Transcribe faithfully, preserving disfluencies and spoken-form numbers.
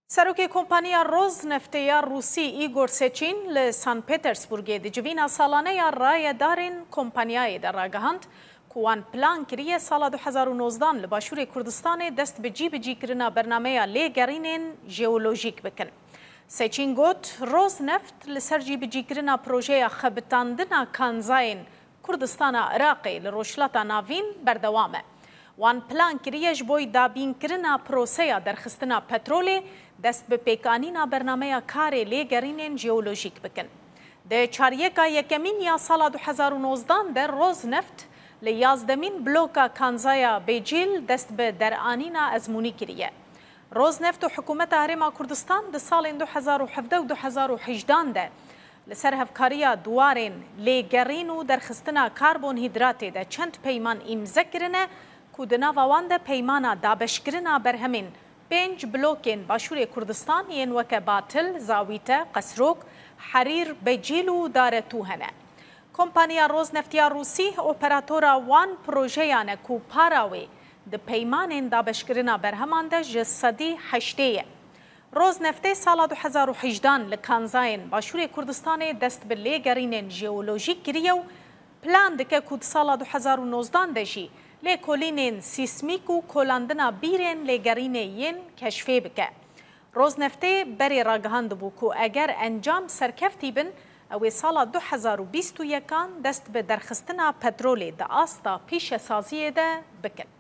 Serokê Kompaniya Rosneftê ya Rûsî Îgor Seçîn li San Petersburgê di civîna salane ya rayedarên kompanyayê de ragihand ku wan plan kiriye sala du hezar û nozdan li Başûrê Kurdistanê dest bi cîbicîkirina bernameya lêgerînên jeolojîk bikin. Seçîn got, Rosneft li ser cîbicîkirina projeya xebitandina kanzayên Kurdistana Iraqê li Rojhilata Navîn berdewam e. Wan plan kiriye ji bo dabînkirina proseya derxistina petrolê dest bi pêkanîna bernameya karê lêgerînên jeolojîk bikin. Di çaryeka yekemîn ya sala du hezar û nozdan de Rosneft li yazdemîn bloka kanzaya Bêcîl dest bi deranîna ezmûnî kiriye. Rosneft û Hikûmeta Herêma Kurdistan di salên du hezar û hevdeh û du hezar û hejdan de li ser hevkariya di warên lêgerîn û derxistina karbonhîdratê de çend peyman îmze kirine ku di nava wan de peymana dabeşkirina berhemên pênc blokên Başûrê Kurdistan yên weke Batil, Zawîte, Qesrok, Herîr, Becîl û Daretû hene. Kompaniya Rosneft ya Rûsî operatora wan projeyan e ku para wê di peymanên dabeşkirina berheman de ji sedî heştê ye. Rosneftê sala du hezar û hejdan li kanzayên Başûrê Kurdistanê dest bi lêgerînên jeolojîk kiriye û plan dike ku di sala du hezar û nozdan de jî lêkolînên sîsmîk û kolandina bîrên lêgerînê yên keşfê bike. Rosneftê berê ragihandibû ku eger encam serkeftî bin, ew ê sala du hezar û bîst û yekan dest bi derxistina petrolê di asta pîşesaziyê de bikin.